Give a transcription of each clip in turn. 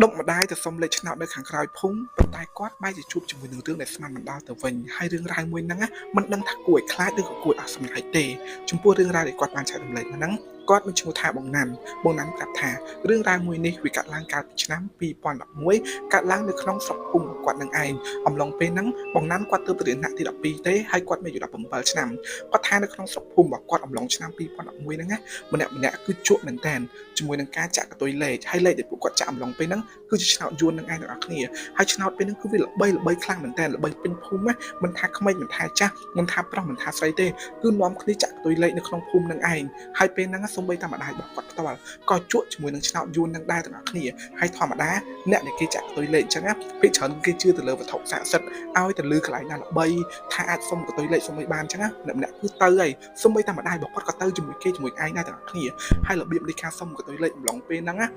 ដុកម្ដាយទៅសុំលេខឆ្នោតនៅខាងក្រោយភូមិប៉ុន្តែគាត់បែរជាជួបជាមួយនឹងរឿងដែលស្មានមិនដល់ទៅវិញហើយរឿងរ៉ាវមួយហ្នឹងណាមិនដឹងថាគួរឲ្យខ្លាចឬក៏គួរឲ្យអស់សំណើចទេចំពោះរឿងរ៉ាវដែលគាត់បានចែករំលែកមកហ្នឹងគាត់មានឈ្មោះថាបងណាន់បងណាន់ប្រាប់ថារឿងរ៉ាវមួយនេះវាកើតឡើងកាលពីឆ្នាំ2011កើតឡើងនៅក្នុងស្រុកភូមិរបស់គាត់នឹងឯងអំឡុងពេលហ្នឹងបងណាន់គាត់ទើបទៅរៀនថ្នាក់ទី12ទេហើយគាត់មានអាយុ17ឆ្នាំគាត់ថានៅក្នុងស្រុកភូមិរបស់គាត់អំឡុងឆ្នាំ2011ហ្នឹងណាម្នាក់ម្នាក់គឺជក់មែនតើជាមួយនឹងការចាក់កតុយលេខហើយលេខដែលពួកគាត់ចាក់អំឡុងពេលហ្នឹង គឺជាឆ្នោតយួននឹងឯងទាំងអស់គ្នាហើយឆ្នោតពេលហ្នឹងគឺវាល្បីល្បីខ្លាំងមែនតើល្បីពេញភូមិណាមិនថាក្មេងមិនថាចាស់មិនថាប្រុសមិនថាស្រីទេគឺនាំគ្នាចាក់កតុយលេខនៅក្នុងភូមិនឹងឯងហើយពេលហ្នឹងសូម្បីតែម្ដាយរបស់គាត់ផ្ទាល់ក៏ជក់ជាមួយនឹងឆ្នោតយួននឹងដែរទាំងអស់គ្នាហើយធម្មតាអ្នកដែលគេចាក់កតុយលេខអញ្ចឹងណាពេលច្រើនគេជឿទៅលើវត្ថុស័ក្តិសិទ្ធិឲ្យទៅលើកន្លែងណាល្បីថាអាចសុំកតុយលេខសុំអីបានអញ្ចឹងណាអ្នកម្នាក់គឺទៅហើយសូម្បីតែម្ដាយរបស់គាត់ក៏ទៅជាមួយគេជាមួយឯងដែរទាំងអស់គ្នាហើយរបៀបនៃការសុំកតុយលេខអំឡុងពេលហ្នឹងណ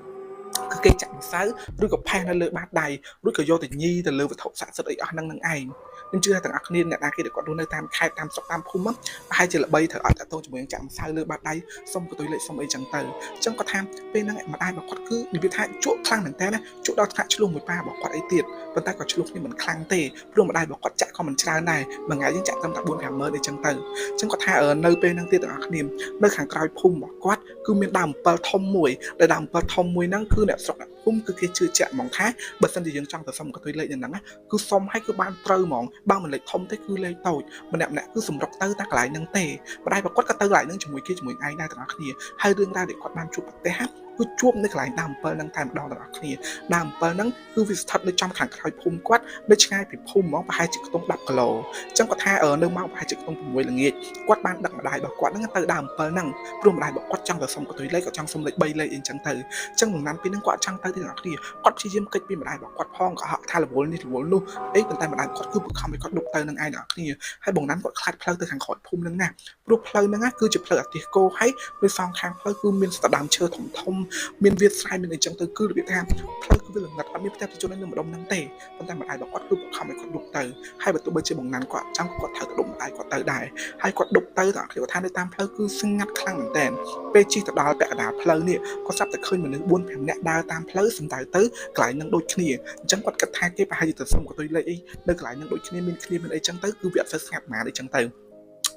ាគឺគេចាក់ម្សៅឬក៏ផេះនៅលើបាតដៃឬក៏យកទៅញីទៅលើវត្ថុស័ក្តិសិទ្ធិអីអស់ហ្នឹងនឹងឯងខ្ញុំជឿថាទាំងអស់គ្នាអ្នកណាគេដែលគាត់រស់នៅតាមខេត្តតាមស្រុកតាមភូមិប្រហែលជាល្បីត្រូវអត់តាក់ទងជាមួយនឹងចាក់ម្សៅលើបាតដៃសុំកតុយលេខសុំអីចឹងទៅអញ្ចឹងគាត់ថាពេលហ្នឹងម្ដាយរបស់គាត់គឺនិយាយថាជក់ខ្លាំងមែនតើណាជក់ដល់ថ្នាក់ឆ្លោះមួយប៉ារបស់គាត់អីទៀតប៉ុន្តែក៏ឆ្លោះគ្នាមិនខ្លាំងទេព្រោះម្ដាយរបស់គាត់ចាក់ក៏មិនច្រើនដែរមួយថ្ងៃយើងចាក់ត្រឹមតែ4 5ម៉ឺនអីចឹងទៅអញ្ចឹងគាត់ថានៅពេលហ្នឹងទៀតទាំងអស់គ្នានៅខាងក្រោយភូមិរបស់គាត់គឺមានដើមអំពិលធំមួយដែលដើមអំពិលធំមួយហ្នឹងគឺអ្នកស្រុកអ្នកភូមិគឺគេជឿជាក់ហ្មងថាបើសិនជាយើងចង់ទៅសុំកតុយលេខនៅហ្នឹងណាគឺសុំឲ្យគឺបានត្រូវហ្មងបើមិនលេខធំទេគឺលេខតូចម្នាក់ម្នាក់គឺសម្រុកទៅតែកន្លែងហ្នឹងទេម្ដាយប្រគាត់ក៏ទៅកន្លែងហ្នឹងជាមួយគេជាមួយឯងដែរទាំងអស់គ្នាហើយរឿងរ៉ាវដែលគាត់បានជួបប្រទះគឺជួបនៅកន្លែងដើមអំពិលហ្នឹងតែម្ដងទាំងអស់គ្នាដើមអំពិលហ្នឹងគឺវាស្ថិតនៅចំខាងក្រោយភូមិគាត់នៅឆ្ងាយពីភូមិហ្មងប្រហែលជាខ្ទង់10គីឡូអញ្ចឹងគាត់ថានៅម៉ោងប្រហែលជាខ្ទង់6ល្ងាចគាត់បានដឹកម្ដាយរបស់គាត់ហ្នឹងទៅដើមអំពិលហ្នឹងព្រោះម្ដាយរបស់គាត់ចង់ទៅសុំកតុយលេខក៏ចង់សុំលេខ3លេខអីចឹងទៅអញ្ចឹងមិនណានពីហ្នឹងគាត់ចង់ទៅទេទាំងអស់គ្នាគាត់ព្យាយាមគេចពីម្ដាយរបស់គាត់ផងក៏ហក់ថារវល់នេះរវល់នោះអីប៉ុន្តែម្ដាយគាត់គឺបង្ខំឲ្យគាត់ដុកទៅនឹងឯងទាំងអស់គ្នាហើយបងណានគាត់ខ្លាចផ្លូវទៅខាងក្រោយភូមិហ្នឹងណាព្រោះផ្លូវហ្នឹងគឺជាផ្លូវអាទិះគោហើយនៅសងខាងផ្លូវគឺមានស្តដើមឈើធំធំមានវាលស្រែមានអីចឹងទៅគឺរបៀបថាផ្លូវគឺវាល្ងិតអត់មានផ្ទះប្រជាជននៅម្ដុំហ្នឹងទេប៉ុន្តែម្ដាយរបស់គាត់គឺបង្ខំឲ្យគាត់ដុកទៅហើយបើទោះបីជាបងណានគាត់ចង់គាត់ត្រូវទៅដុកម្ដាយគាត់ទៅដែរហើយគាត់ដុកទៅទាំងអស់គ្នាគាត់ថានៅតាមផ្លូវគឺស្ងាត់ខ្លាំងមែនតើពេលជិះទៅដល់ពាក់កណ្ដាលផ្លូវនេះគាត់ស្រាប់តែឃើញមនុស្ស4 5នាក់ដើរតាមផ្លូវសំដៅទៅកន្លែងហ្នឹងដូចគ្នាអញ្ចឹងគាត់គិតថាគេប្រហែលជាទៅសុំកតុយលេខអីនៅកន្លែងហ្នឹងដូចគ្នាមានគ្នាមានអីចឹងទៅគឺវាអត់សូវស្ងាត់ហ្មងអីចឹងទៅ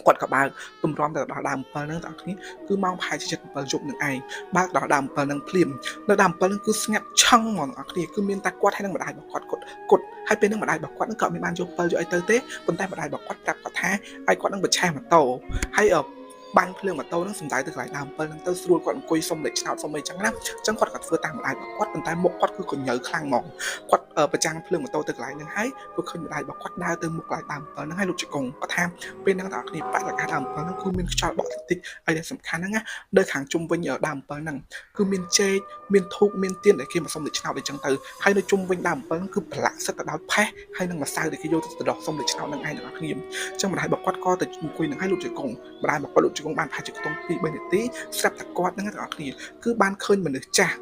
គាត់ក៏បើកទម្រាំទៅដល់ដើម7ហ្នឹងបងប្អូនគឺម៉ោងប្រហែលជា7យប់នឹងឯងបើកដល់ដើម7ហ្នឹងភ្លាមនៅដើម7ហ្នឹងគឺស្ងាត់ឆឹងហ្មងបងប្អូនគឺមានតែគាត់ហើយនឹងម្ដាយរបស់គាត់គាត់គាត់ហើយពេលហ្នឹងម្ដាយរបស់គាត់ហ្នឹងក៏អត់មានបានយក7យកអីទៅទេប៉ុន្តែម្ដាយរបស់គាត់ប្រាប់គាត់ថាឲ្យគាត់នឹងបច្ឆេះម៉ូតូហើយបាញ់ភ្លើងម៉ូតូហ្នឹងសំដៅទៅកន្លែងដើម7ហ្នឹងទៅស្រួលគាត់អង្គុយសុំលេខឆ្នោតសុំអីចឹងណាអញ្ចឹងគាត់ក៏ធ្វើតាមម្ដាយរបស់គាត់ប៉ុន្តែមុខគាត់គឺកញើខ្លាំងហ្មងគាត់ប្រចាំងភ្លើងម៉ូតូទៅកន្លែងហ្នឹងហើយក៏ឃើញម្ដាយរបស់គាត់ដើរទៅមុខកន្លែងដើម7ហ្នឹងហើយលោកជង្គង់គាត់ថាពេលហ្នឹងបងប្អូនបរិយាកាសដើម7ហ្នឹងគឺមានខ្យល់បក់តិចតិចហើយដែលសំខាន់ហ្នឹងណានៅខាងជុំវិញដើម7ហ្នឹងគឺមានចេកមានធូបមានទៀនដែលគេមកសុំលេខឆ្នោតអីចឹងទៅហើយនៅជុំវិញដើម7ហ្នឹងគឺប្រឡាក់សិតទៅដោយផេះហើយនឹងម្សៅដែលគេយកទៅដោះសុំលេខឆ្នោតហ្នឹងឯងទាំងអស់គ្នាអញ្ចឹងម្ដាយរបស់គាត់ក៏ទៅអង្គុយនឹងឲ្យលោកជង្គង់ម្ដាយរបស់គាត់លោកជង្គង់បានប្រហែលជាខ្ទង់2 3នាទីស្រាប់តែគាត់ហ្នឹងទាំងអស់គ្នាគឺបានឃើញមនុស្សចាស់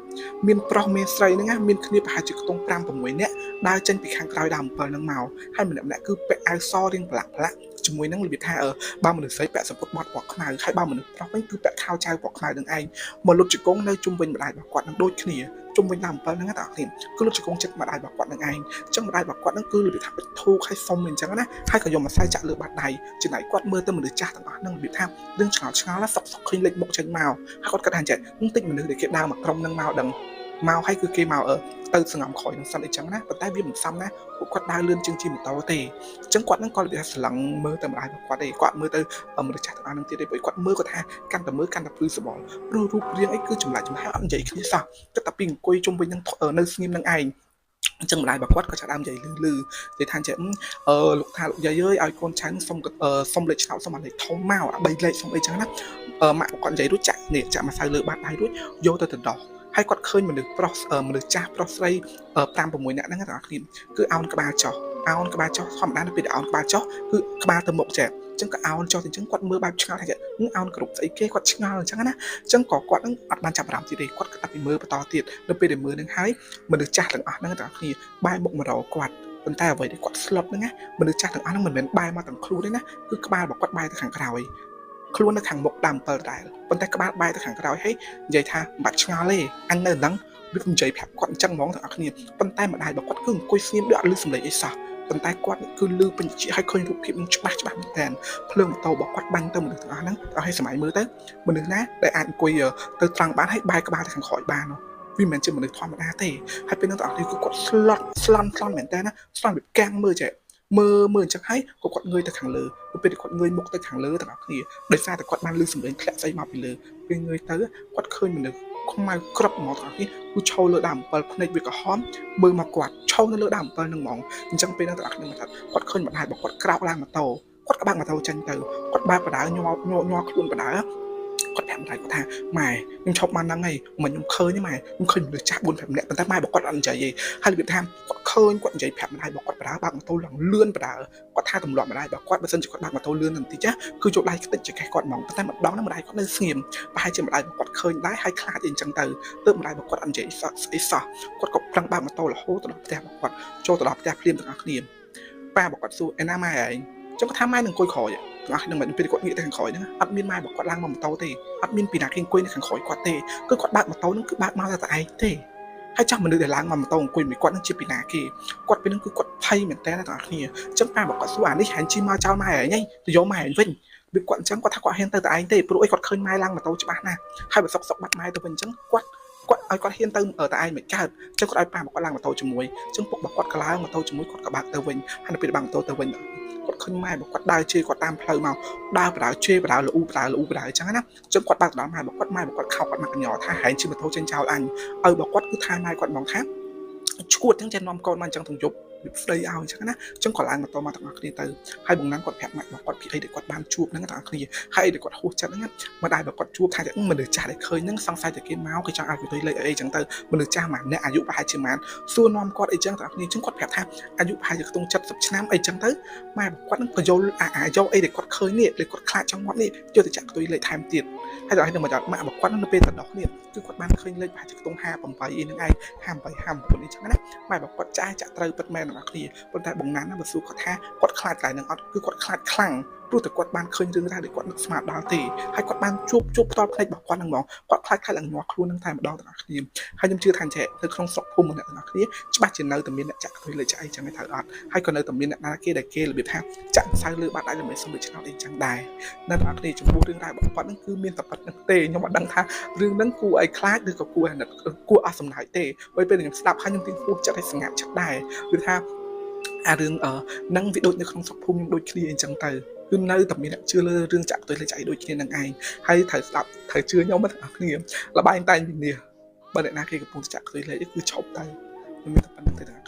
មានប្រុសមានស្រីហ្នឹងណាមានគ្នាប្រហែលជាខ្ទង់5 6នាក់ដើរចេញពីខាងក្រោយដើម7ហ្នឹងមកហើយម្នាក់ម្នាក់គឺពាក់អាវសរៀងប្រឡាក់ប្រឡាក់ជាមួយនឹងរបៀបថាបើមនុស្សស្រីពាក់សំពត់បត់ពណ៌ខ្មៅហើយបើមនុស្សប្រុសវិញគឺពាក់ខោចៅពណ៌ខ្មៅនឹងឯងមកលុតជង្គង់នៅជុំវិញម្ដាយរបស់គាត់នឹងដូចគ្នាជុំវិញដើម7ហ្នឹងណាបងប្អូនគឺលុតជង្គង់ចិត្តម្ដាយរបស់គាត់នឹងឯងអញ្ចឹងម្ដាយរបស់គាត់ហ្នឹងគឺរបៀបថាបិទធូកឲ្យសុំអញ្ចឹងណាហើយក៏យកម្សៅចាក់លើបាតដៃចំណែកគាត់មើលទៅមនុស្សចាស់ទាំងអស់ហ្នឹងរបៀបថារឿងឆ្ងល់ឆ្ងល់សុកសុកឃើញលេចមុខចេញមកហើយគាត់គិតថាអញ្ចឹងតិចមនុស្សដែលគេដើរមកក្រុមហ្នឹងមកដឹងមកហើយគឺគេមកអឺទៅសងំក្រោយនឹងសិនអីចឹងណាប៉ុន្តែវាមិនសមណាពួកគាត់ដើរលឿនជាងជិះម៉ូតូទេអញ្ចឹងគាត់ហ្នឹងក៏របៀបថាស្រឡឹងមើលទៅម្ដាយរបស់គាត់ទេគាត់មើលទៅមនុស្សចាស់ទាំងអស់ហ្នឹងទៀតទេព្រោះគាត់មើលគាត់ថាកាន់តែមើលកាន់តែព្រឺសបល់ព្រោះរូបរាងអីគឺចម្លែកចម្លែកអត់និយាយគ្នាសោះគិតតែពីអង្គុយជុំវិញនឹងនៅស្ងៀមនឹងឯងអញ្ចឹងម្ដាយរបស់គាត់ក៏ចាប់ដើមនិយាយលឺលឺនិយាយថាចេះអឺលោកថាលោកយាយអើយឲ្យកូនចៅសុំសុំលេខឆ្នោតសុំអាលេខធំមកអា3លេខសុំអីចឹងណាម៉ាក់គាត់និយាយរួចចាក់នេះចាក់ម្សៅលើបាតដៃរួចយកទៅទៅដោះហើយគាត់ឃើញមនុស្សប្រុសមនុស្សចាស់ប្រុសស្រី5 6នាក់ហ្នឹងទាំងអស់គ្នាគឺអោនក្បាលចុះអោនក្បាលចុះធម្មតានៅពេលដែលអោនក្បាលចុះគឺក្បាលទៅមុខចេះអញ្ចឹងក៏អោនចុះអញ្ចឹងគាត់មើលបែបឆ្ងល់ថាអោនគ្រប់ស្អីគេគាត់ឆ្ងល់អញ្ចឹងណាអញ្ចឹងក៏គាត់នឹងអត់បានចាប់អារម្មណ៍ទៀតទេគាត់ក៏តែពីមើលបន្តទៀតនៅពេលដែលមើលនឹងហើយមនុស្សចាស់ទាំងអស់ហ្នឹងទាំងអស់គ្នាបែរមុខមករកគាត់ប៉ុន្តែអ្វីដែលគាត់ស្លុតហ្នឹងណាមនុស្សចាស់ទាំងអស់ហ្នឹងមិនមែនបែរមកទាំងខ្លួនទេណាគឺក្បាលរបស់គាត់បែរទៅខាងក្រោយខ្លួននៅខាងមុខដើម7ដែរប៉ុន្តែក្បាលបែរទៅខាងក្រោយហើយនិយាយថាមិនបាច់ឆ្ងល់ទេអញនៅហ្នឹង វានិយាយប្រាប់គាត់អញ្ចឹងហ្មងទាំងអស់គ្នាប៉ុន្តែម្ដាយរបស់គាត់គឺអង្គុយស្ងៀមដូចអត់ឮសំឡេងអីសោះប៉ុន្តែគាត់គឺឮពេញជាឲ្យឃើញរូបភាពនឹងច្បាស់ច្បាស់មែនតើភ្លើងម៉ូតូរបស់គាត់បាញ់ទៅមនុស្សទាំងអស់ហ្នឹងឲ្យសម័យមើលទៅមនុស្សណាដែលអាចអង្គុយទៅត្រង់បានហើយបែរក្បាលទៅខាងក្រោយបានវាមិនមែនជាមនុស្សធម្មតាទេហើយពេលហ្នឹងទាំងអស់គ្នាគឺគាត់ស្លន់ស្លន់ស្លន់មែនតើណាស្លន់វាកាំងមើលចេះមើលមើលអញ្ចឹងហើយក៏គាត់ងើយទៅខាងលើពេលគាត់ងើយមុខទៅខាងលើទាំងអស់គ្នាដោយសារតែគាត់បានឮសំឡេងធ្លាក់ស្អីមកពីលើពេលងើយទៅគាត់ឃើញមនុស្សខ្មៅក្រឹបហ្មងទាំងអស់គ្នាគឺឈរលើដើមអំពិលភ្នែកវាក្រហមមើលមកគាត់ឈរនៅលើដើមអំពិលហ្នឹងហ្មងអញ្ចឹងពេលហ្នឹងទាំងអស់គ្នាមកថាគាត់ឃើញម្ដាយរបស់គាត់ក្រោកឡើងម៉ូតូគាត់ក៏បើកម៉ូតូចេញទៅគាត់បើកបដើញ័រញ័រញ័រខ្លួនបដើគាត់ប្រាប់ម្ដាយគាត់ថាម៉ែខ្ញុំឈប់បានហ្នឹងហើយមិនខ្ញុំឃើញទេម៉ែខ្ញុំឃើញមនុស្សចាស់4 5នាក់ប៉ុន្តែម៉ែរបស់គាត់អត់និយាយទេហើយរបៀបថាគាត់ឃើញគាត់និយាយប្រាប់ម្ដាយរបស់គាត់បដើបើកម៉ូតូឡើងលឿនបដើគាត់ថាទម្លាប់ម្ដាយរបស់គាត់បើសិនជាគាត់បើកម៉ូតូលឿនបន្តិចគឺយកដៃខ្ទេចចង្កេះគាត់ហ្មងប៉ុន្តែម្ដងហ្នឹងម្ដាយគាត់នៅស្ងៀមប្រហែលជាម្ដាយរបស់គាត់ឃើញដែរហើយខ្លាចអីអញ្ចឹងទៅទើបម្ដាយរបស់គាត់អត់និយាយស្អីសោះគាត់ក៏ប្រឹងបើកម៉ូតូរហូតទៅដល់ផ្ទះរបស់គាត់ចូលទៅដល់ផ្ទះភ្លាមទាំងអស់គ្នាប៉ារបស់គាត់សួរឯណាម៉ែឯងចឹងគាត់ថាម៉ែនឹងអង្គុយក្រោយទាំងអស់នឹងមិនពេលគាត់ងាកទៅខាងក្រោយហ្នឹងអត់មានម៉ែរបស់គាត់ឡើងមកម៉ូតូទេអត់មានពីណាគេអង្គុយនៅខាងក្រោយគាត់ទេគឺគាត់បើកម៉ូតូហ្នឹងគឺបើកមកតែឯងទេហើយចាស់មនុស្សដែលឡើងមកម៉ូតូអង្គុយមួយគាត់ហ្នឹងជាពីណាគេគាត់ពេលហ្នឹងគឺគាត់ភ័យមែនតើទាំងអស់គ្នាអញ្ចឹងប៉ារបស់គាត់សួរអានេះហាញ់ជិះមកចោលម៉ែឯងទៅយកម៉ែឯងវិញវាគាត់អញ្ចឹងគាត់ថាគាត់ហ៊ានទៅតែឯងទេព្រោះអីគាត់ឃើញម៉ែឡើងម៉ូតូច្បាស់ណាស់ហើយបើសុកសុកបាត់ម៉ែទៅវិញអញ្ចឹងគាត់គាត់ឲ្យគាត់ហ៊ានទៅតែឯងមិនកើតអញ្ចឹងគាត់ឲ្យប៉ារបស់គាត់ឡើងម៉ូតូជាមួយអញ្ចឹងពុករបស់គាត់ក៏ឡើងម៉ូតូជាមួយគាត់ក៏បើកទៅវិញហើយនៅពេលបើកម៉ូតូទៅវិញគាត់ឃើញម៉ែរបស់គាត់ដើរជេរគាត់តាមផ្លូវមកដើរបដើជេរបដើលូបដើលូបដើអញ្ចឹងណាអញ្ចឹងគាត់បើកទៅដល់ម៉ែរបស់គាត់ម៉ែរបស់គាត់ខោគាត់មកកញ្ញថាហែងជិះម៉ូតូចេញចោលអញឲ្យរបស់គាត់គឺថាម៉ែគាត់ហ្មងថាឈួតអញ្ចឹងចេះនាំកូនមកអញ្ចឹងទាំងយប់ស្ដីឲ្យអញ្ចឹងណាអញ្ចឹងក៏ឡើងម៉ូតូមកទាំងអស់គ្នាទៅហើយបងណាំគាត់ប្រាប់ម៉ាក់របស់គាត់ពីអីដែលគាត់បានជួបហ្នឹងទាំងអស់គ្នាហើយអីដែលគាត់ហួសចិត្តហ្នឹងម្ដាយរបស់គាត់ជួបថាមនុស្សចាស់ដែលឃើញហ្នឹងសង្ស័យតែគេមកគេចង់ឲ្យគេទៅលេខអីអញ្ចឹងទៅមនុស្សចាស់ម្នាក់អាយុប្រហែលជាប៉ុន្មានសួរនាំគាត់អីចឹងទាំងអស់គ្នាអញ្ចឹងគាត់ប្រាប់ថាអាយុប្រហែលជាខ្ទង់70ឆ្នាំអីចឹងទៅម៉ែរបស់គាត់ហ្នឹងក៏យល់អាយកអីដែលគាត់ឃើញនេះដែលគាត់ខ្លាចចង់ងាប់នេះយកទៅចាក់ខ្ទុយលេខថែមទៀតហើយដល់ហើយនឹងមកដល់ម៉ាក់របស់គាត់នៅពេលទៅដោះនេះគឺគាត់បានឃើញលេខប្រហែលជាខ្ទង់58អីហ្នឹងឯង58 59អីចឹងណាម៉ែរបស់គាត់ចាស់ចាក់ត្រូវពិតមែនទាំងអស់គ្នាប៉ុន្តែបងណានណាបើសួរគាត់ថាគាត់ខ្លាចកន្លែងហ្នឹងអត់គឺគាត់ខ្លាចខ្លាំងព្រោះតែគាត់បានឃើញរឿងរ៉ាវដែលគាត់នឹកស្មានដល់ទេហើយគាត់បានជួបជួបផ្ទាល់ភ្នែករបស់គាត់ហ្នឹងហ្មងគាត់ខ្លាចខ្លាចឡើងញាស់ខ្លួនហ្នឹងតែម្ដងទាំងអស់គ្នាហើយខ្ញុំជឿថាចេះនៅក្នុងស្រុកភូមិអ្នកទាំងអស់គ្នាច្បាស់ជានៅតែមានអ្នកចាក់ខ្ទុយលេខចាក់អីចឹងឯងត្រូវអត់ហើយក៏នៅតែមានអ្នកណាគេដែលគេរបៀបថាចាក់ម្សៅលើបាតដៃដើម្បីសុំលេខឆ្នោតអីចឹងដែរនៅទាំងអស់គ្នាចំពោះរឿងរ៉ាវរបស់គាត់ហ្នឹងគឺមានតែប៉ុណ្្នឹងទេខ្ញុំអត់ដឹងថារឿងហ្នឹងគួរឲ្យខ្លាចឬក៏គួរអាណិតគួរអស់សំណើចទេពេលពេលខ្ញុំស្ដាប់ហើយខ្ញុំទីហួសចិត្តឲ្យស្ងាត់ចិត្តដែរគឺថាអារឿងហ្នឹងវាដូចនៅក្នុងស្រុកភូមិខ្ញុំដូចគ្នាអញ្ចឹងទៅគឺនៅតែមានអ្នកជឿលើរឿងចាក់ទៅលេខចៃដូចគ្នានឹងឯងហើយត្រូវស្ដាប់ត្រូវជឿខ្ញុំទាំងអស់គ្នាលបែងតែងវិនិច្ឆ័យបើអ្នកណាគេកំពុងចាក់ទៅលេខគឺឈប់ទៅខ្ញុំមានតែប៉ុណ្្នឹងទេទាំងអស់